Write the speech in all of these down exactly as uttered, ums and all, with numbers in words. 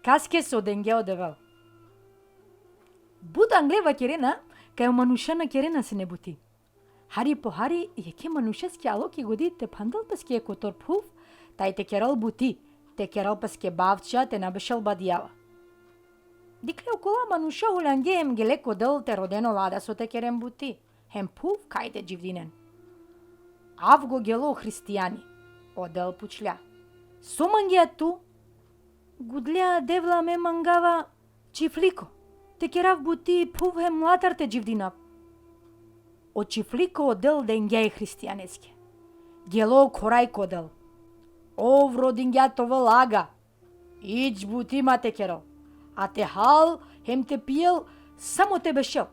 Kaske so dengja o Devel. But angle vakerena kaj o manuša na kerena sine buti. Hari po hari, jekhe manušeske alo ki godi te phandel peske kotor phuv, taj te kerel buti, te kerel peske bavča, te na bešel badijava. Dikhle okola manuša, huljange hem gele ko Del te roden ola da so te keren buti, hem phuv kaj te dživdinen. Avgo gelo hristijani. O Del pučlja: So mangea tu? Gudlja Devla, me mangava čifliko, te kerav buti, phuv hem latar te dživdinav. O čifliko o Del dengja e hristijaneske. Gelo o khoraj ko Del. Ov rodingja te ovel aga. Ič buti ma te kerel, a te hal hem te pijel, samo te bešel.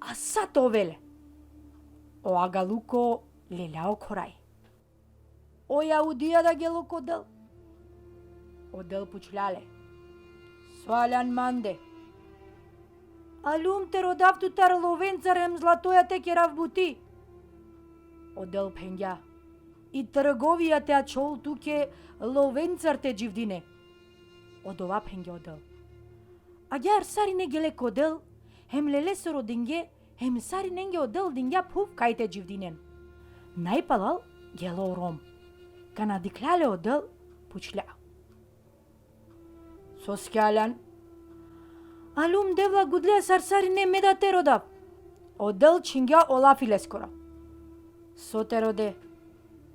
A sa te ovel le. O agaluko lelja o khoraj. O Jahudija da gelo ko Del. O Del pučlja le: So aljan mande? Aljum te rodav tutar lovencar hem zlatoja te kerav buti. O Del phengja: I trgovija te ačhol tuke lovencar te dživdine. Odova phengja o Del. Agjaar sarine gele ko Del, hem lele so rodinge, hem sarinenge o Del dingja phuv kaj te dživdinen. Najpalal gelo o Rom. Kana dikhlja le o Del, pučlja: Soske aljan? Aljum Devla, gudlja sar sarine, me da te rodav. O Del čhingja o lafi leskoro: So te rode,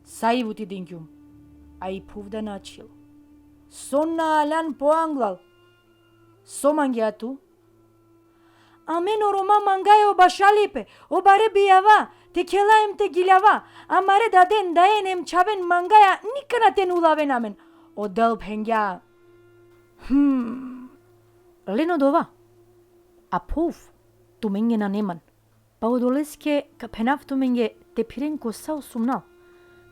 sa i buti dingjum, a i phuv da na ačhilo. So na aljan po anglal? So mangea tu? Amen o Roma mangaja o bašalipe, o bare bijava, te khela hem te giljava, amare daden, dajen hem čhaven mangaja, nikana te na ulaven amen. O Del phengja: Hm, len odova. A phuv tumenge nane man. Pa odoleske ka phenav tumenge te phiren ko sa o sumnal,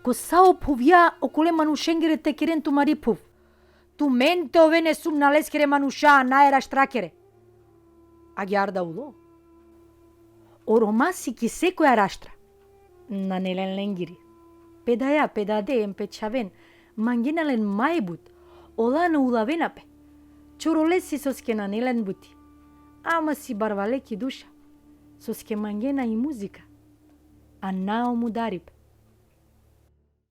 ko sa o phuvja okole manušengere te keren tumari phuv. Tumen te oven e sumnaleskere manuša, a na e raštrakere. Agjaar da ulo. O Roma si ki sekoja raštra. Nane len lengiri. Pe daja, pe dade hem pe čhaven mangena len maj but, ola na ulavena pe. Čorole si soske nane len buti. Ama si barvale ki duša, soske mangena i muzika, a na o mudaripe.